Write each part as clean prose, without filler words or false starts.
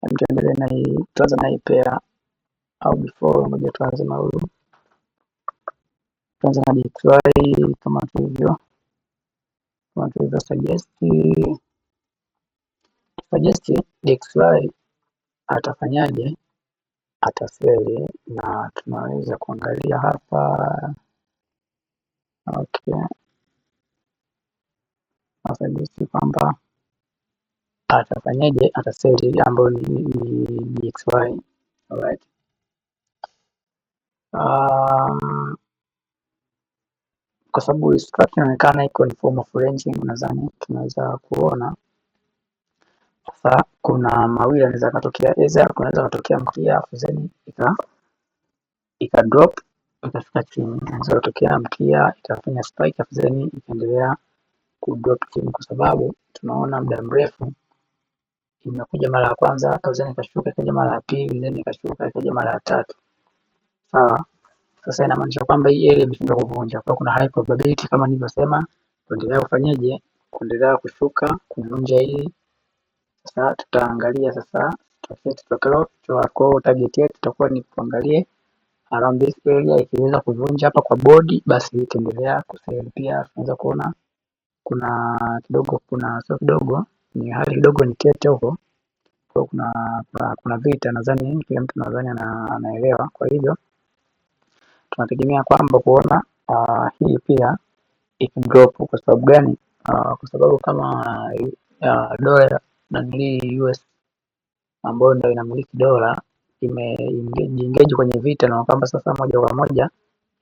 Tuendelee na hii, tuanze na hii pair au before, ngoja tuanze na huyu, tuanze na DXY kama tulivyo suggest DXY atafanyaje? Atasell, na tunaweza kuangalia hapa. Okay, nasuggest kwamba atafanyaje? Atasell, ambayo ni DXY. Alright. Kwa sababu structure inaonekana iko in form of ranging, nadhani tunaweza kuona sasa kuna mawili yanaweza katokea, either kunaweza kutokea mkia afu then ika drop ikafika chini, inaweza kutokea mkia ikafanya spike afu then ikaendelea ku drop chini, kwa sababu tunaona muda mrefu imekuja mara ya kwanza hapa, then ikashuka, ikaja mara ya pili, then ikashuka, ikaja mara ya tatu. Sawa. Sasa inamaanisha kwamba hii area imeshindwa kuvunja, kwa kuna high probability kama nilivyosema, kuendelea kufanyaje, kuendelea kushuka kuvunja hii. Sasa tutaangalia sasa kwa target yetu itakuwa ni kuangalia around this area, ikiweza kuvunja hapa kwa body, basi itaendelea kusell. Pia tunaweza kuona kuna kidogo, kuna sio kidogo, ni hali kidogo ni tete huko, kwa kuna vita, nadhani kila mtu nadhani anaelewa. Kwa hivyo tunategemea kwamba kuona hii pia ikidrop. Kwa sababu gani? Kwa sababu kama dola nanili US ambayo ndio inamiliki dola imejiengage kwenye vita, na kwamba sasa moja kwa moja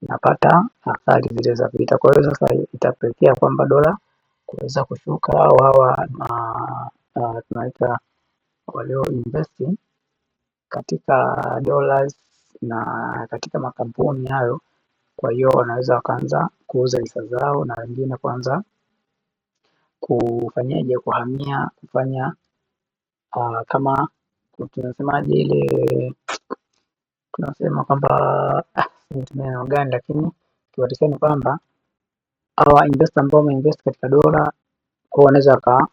inapata athari zile za vita. Kwa hiyo sasa itapelekea kwamba dola kuweza kushuka au hawa tunaita walio invest katika dollars na katika makampuni hayo. Kwa hiyo wanaweza wakaanza kuuza hisa zao na wengine kuanza kufanyaje, kuhamia kufanya kama tunasemaje ile tunasema kwamba nitumie neno gani, lakini kiuhalisia ni kwamba hawa investor ambao wameinvest katika dola kwa wanaweza waka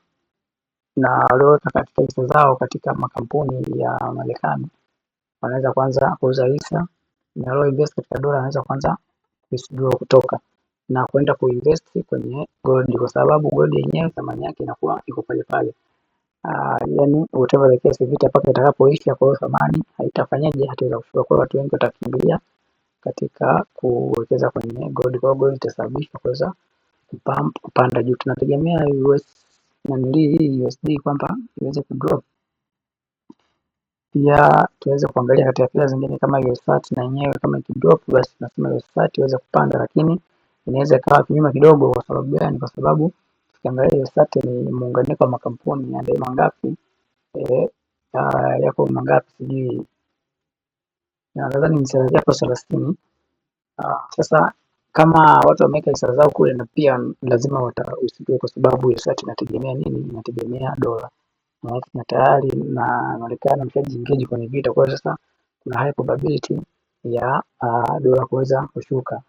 na walioweka katika hisa zao katika makampuni ya Marekani wanaweza kuanza kuuza hisa, na walio invest katika dola wanaweza kuanza withdraw kutoka na kwenda kuinvest kwenye gold, kwa sababu gold yenyewe thamani yake inakuwa iko pale pale. Yani whatever the case, vita mpaka itakapoisha. Kwa hiyo thamani haitafanyaje, hataweza kushuka. Kwa hiyo watu wengi watakimbilia katika kuwekeza kwenye gold. Kwa hiyo gold itasababisha kuweza kupump kupanda juu. Tunategemea US nanili hii USD kwamba iweze kudrop. Pia tuweze kuangalia katika pair zingine kama US30 na yenyewe kama ikidrop, basi tunasema US30 iweze kupanda, lakini inaweza ikawa kinyume kidogo. Kwa sababu gani? Kwa sababu tukiangalia US30 ni muunganiko wa makampuni ya mangapi, yako mangapi sijui, nadhani ni yako 30. Sasa kama watu wameweka hisa zao kule, na pia lazima watahusika, kwa sababu US30 inategemea nini? Inategemea dola na tayari na Marekani wameshajiengage kwenye vita. Kwa hiyo sasa kuna high probability ya dola kuweza kushuka.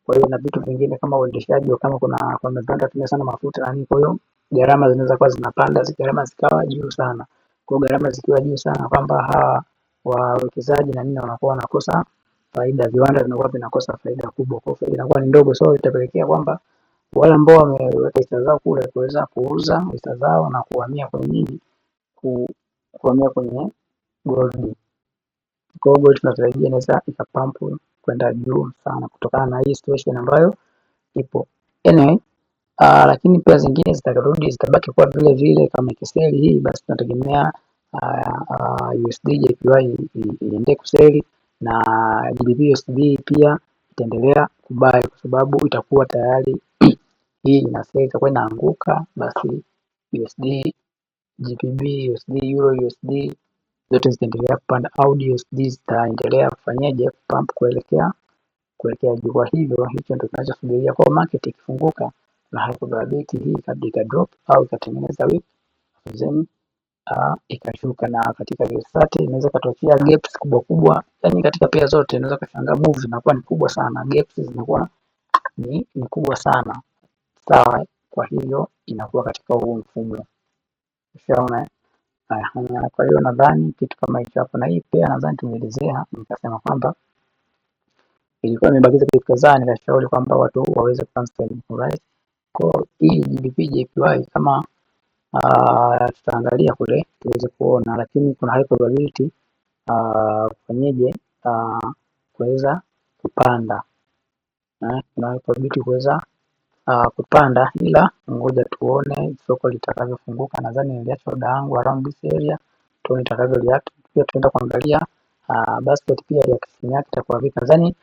Kwa hiyo na vitu vingine kama uendeshaji, kama kuna viwanda tumia sana mafuta na nini, kwa hiyo gharama zinaweza kuwa zinapanda, gharama zikawa juu sana. Kwa hiyo gharama zikiwa juu sana, kwamba hawa wawekezaji na nini wanakuwa wanakosa faida, viwanda vinakuwa vinakosa faida kubwa, kwa hiyo faida inakuwa ni ndogo, so itapelekea kwamba wale ambao wameweka hisa zao kule kuweza kuuza hisa zao na kuhamia kwenye nini, kuhamia kwenye gold. Kwa hiyo gold tunatarajia inaweza ikapump kwenda juu sana kutokana na hii situation ambayo ipo. Anyway, lakini pia zingine zitarudi zitabaki kuwa vile vile. Kama ikisell hii, basi tunategemea USD JPY iendelee kusell na GBP USD pia itaendelea kubuy kwa sababu itakuwa tayari hii ina sell, itakuwa inaanguka, basi USD GBP USD Euro USD zote zitaendelea kupanda, AUD USD zitaendelea kufanyaje, pump kuelekea juu. Kwa hivyo hicho ndio tunachosubiria kwa market ikifunguka na high probability hii kabla ika drop au ikatengeneza wick then ikashuka, na katika US30 inaweza ikatokea gaps kubwa kubwa, yani katika pair zote inaweza kushangaa move zinakuwa ni kubwa sana, gaps zinakuwa ni kubwa sana, sawa. Kwa hivyo inakuwa katika huu mfumo, ushaona. Haya, kwa hiyo nadhani kitu kama hicho hapo, na hii pia nadhani tumeelezea, nikasema kwamba ilikuwa imebakiza kitu kadhaa, nikashauri kwamba watu waweze cancel, right? Kwa hii GBP JPY kama tutaangalia kule tuweze kuona, lakini kuna high probability kufanyeje, kuweza kupanda, kuna high probability kuweza kupanda, ila ngoja tuone soko litakavyofunguka. Nadhani niliacha order yangu around this area, tuone itakavyo react. Pia tutaenda kuangalia basket pia reaction yake itakuwa vipi. Nadhani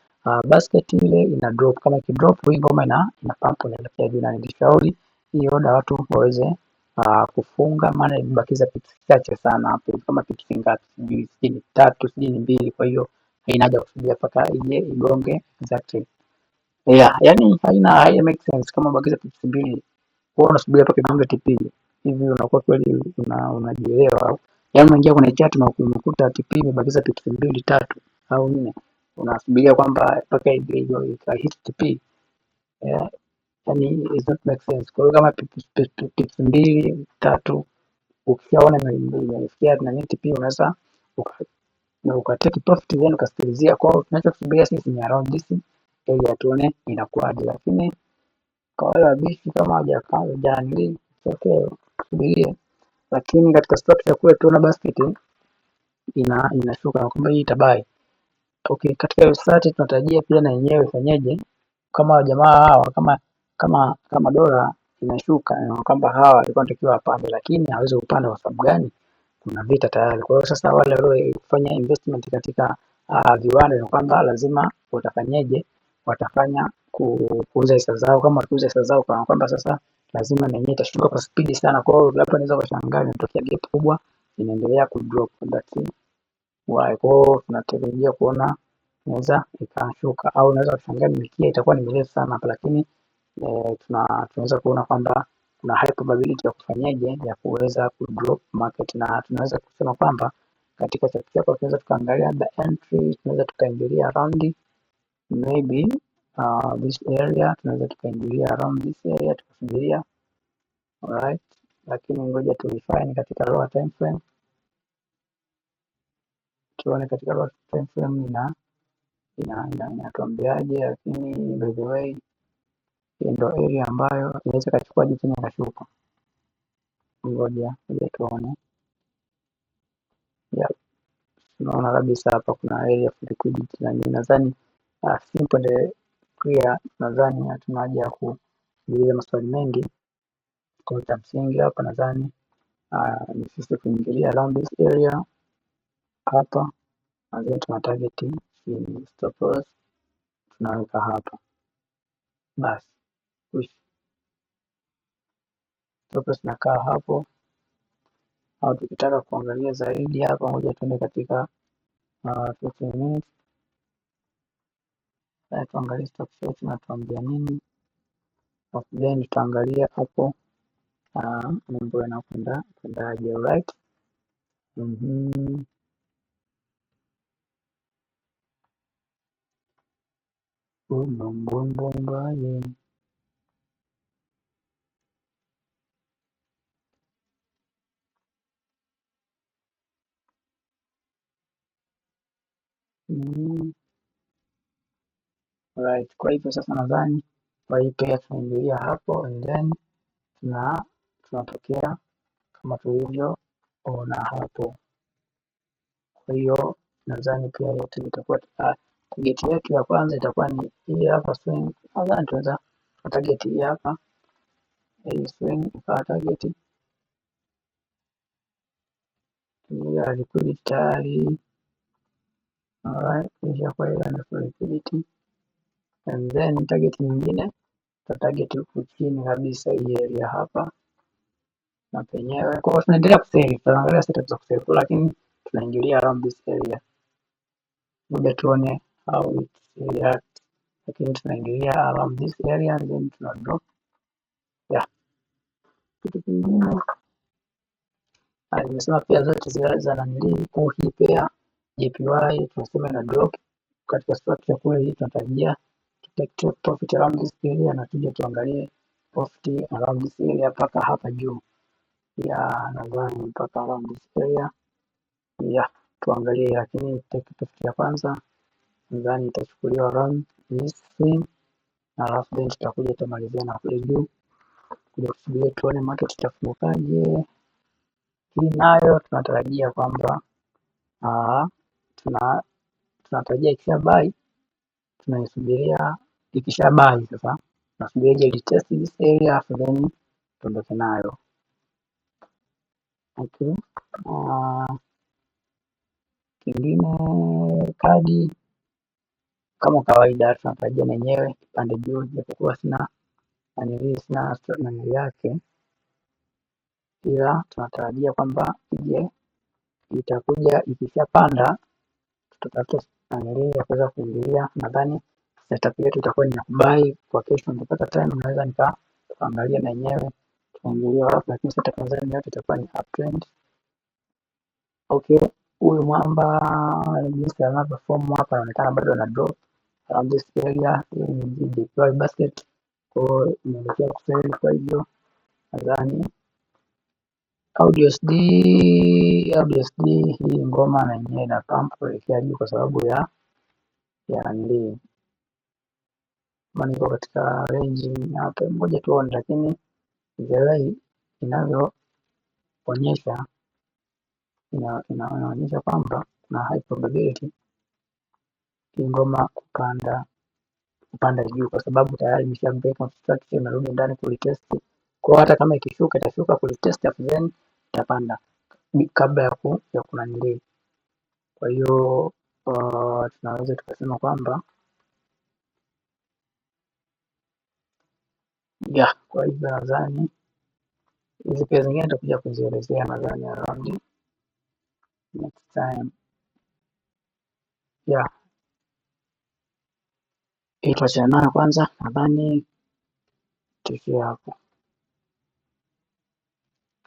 basket ile ina drop, kama ikidrop hii ngoma ina pump inaelekea juu, na nilishauri hii order watu waweze kufunga, maana imebakiza pips chache sana hapo, kama pips ngapi sijui, sijui ni tatu sijui ni mbili. Kwa hiyo haina haja kusubiria mpaka ije igonge exactly. Yeah, yani haina make sense kama ubakiza pips mbili wewe unasubiria mpaka igonge TP hivi, unakuwa kweli unajielewa? Yaani unaingia kwenye chat na umekuta TP imebakiza pips mbili tatu au nne, unasubiria kwamba mpaka hit TP. Yeah, yani it not make sense. Kwa hiyo kama pips mbili tatu ukishaona imefikia na TP unaweza uka take profit then ukasikilizia. Kwa hiyo tunachosubiria sisi ni around this area tuone inakuwaje, lakini kwa wale wabishi kama hawajanili okay, subirie. Lakini katika structure kule tuona basket inashuka na kwamba hii itabuy. Okay, katika website tunatarajia pia na yenyewe ifanyeje, kama jamaa hawa kama dola inashuka na kwamba hawa walikuwa wanatakiwa wapande, lakini hawezi kupanda kwa sababu gani? Kuna vita tayari. Kwa hiyo sasa wale waliofanya investment katika viwanda ni kwamba lazima watafanyeje, watafanya kuuza hisa zao. Kama wakiuza hisa zao, kwa kwamba sasa lazima na yenyewe itashuka kwa spidi sana. Kwa hiyo labda unaweza kushangaa inatokea gap kubwa inaendelea ku drop, that's why. Kwa hiyo tunatarajia kuona inaweza ikashuka, au unaweza kushangaa mikia itakuwa ni mirefu sana hapa, lakini tunaweza kuona kwamba kuna high probability ya kufanyaje, ya kuweza ku drop market, na tunaweza kusema kwamba katika chart yako tunaweza tukaangalia the entry, tunaweza tukaingilia around maybe this area, tunaweza tukaingilia around this area tukasubiria, alright, lakini ngoja tu refine katika lower time frame, tuone katika lower time frame inatuambiaje, lakini by the way hii ndio area ambayo inaweza ikachukua juu tena ikashuka. Ngoja tuone. Yeah, tunaona kabisa hapa kuna area of liquidity na nini. Nadhani simple and clear, nadhani hatuna haja ya kuuliza maswali mengi. Kwa cha msingi hapa nadhani ni sisi kuingilia around this area hapa, na then tuna target chini, stop loss tunaweka hapa basi, stop loss inakaa hapo. Au tukitaka kuangalia zaidi hapa, ngoja tuende katika 15 minutes tuangalie structure yetu inatuambia nini, then tutaangalia hapo mambo yanakwenda kwendaje. Alright. Boom, boom, boom, boom, boom. Alright, kwa hivyo sasa nadhani kwa hii pia tunaingilia hapo and then tunatokea kama tulivyoona hapo. Kwa hiyo nadhani pia yetu itakuwa target yetu ya kwanza itakuwa ni hii hapa swing. Nadhani tunaweza target hii hapa, hii swing ikawa target ya liquidity tayari. Alright, ishakuwa ile liquidity and then target nyingine tuta target huku chini kabisa hii area hapa na penyewe. Kwa hiyo tunaendelea kusell, tutaangalia setup za kusell, lakini tunaingilia around this area. Ngoja tuone how it react, lakini tunaingilia around this area and then tuna drop. Yeah. Kitu kingine nimesema pia zote zile za nanili kuu hii pia JPY tunasema ina drop katika structure kule, hii tunatarajia take profit around this area na tuje tuangalie profit around this area mpaka hapa juu. Ya, nadhani mpaka around this area. Ya, tuangalie, lakini take profit ya kwanza nadhani itachukuliwa around this thing, alafu then tutakuja tutamalizia na kule juu kuja kusubiria tuone market itafungukaje. Hii nayo tunatarajia kwamba tunatarajia ikisha buy, tunaisubiria ikisha buy sasa, tunasubiria ije retest this area alafu then tuondoke nayo. Okay. Kingine CAD kama kawaida tunatarajia na yenyewe ipande juu, japokuwa sina nanilii, sina nanili yake, ila tunatarajia kwamba ije itakuja ikishapanda tutatafuta nanilii ya kuweza kuingilia. Nadhani setup yetu itakuwa ni ya kubuy kwa kesho. Nikipata time naweza nika tukaangalia na yenyewe tukaingilia wapi, lakini setup nadhani yote itakuwa ni uptrend. Okay, huyu mwamba jinsi anavyo form hapa anaonekana bado ana drop around this area. Hii ni JPY basket, kwa hiyo inaelekea kusell, kwa hivyo nadhani AUDUSD, AUDUSD hii ngoma na yenyewe ina pump kuelekea juu kwa sababu ya nanilii, maana iko katika range hapo, ngoja tuone, lakini the way inavyoonyesha inaonyesha kwamba kuna high probability hii ngoma kupanda juu kwa sababu tayari imesha break of structure, imerudi ndani kuretest. Kwa hata kama ikishuka itashuka kuretest afu then itapanda kabla ya kunanilii. Kwa hiyo tunaweza tukasema kwamba yeah, kwa hivyo nadhani hizi pia zingine nitakuja kuzielezea nadhani around next time. Yeah, hii tuachane nayo kwanza, nadhani tuishie hapo.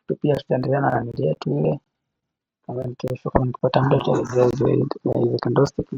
Tu pia tutaendelea na nanili yetu ile, nadhani kesho kama nikipata muda tutaelezea hizo hizo candlestick.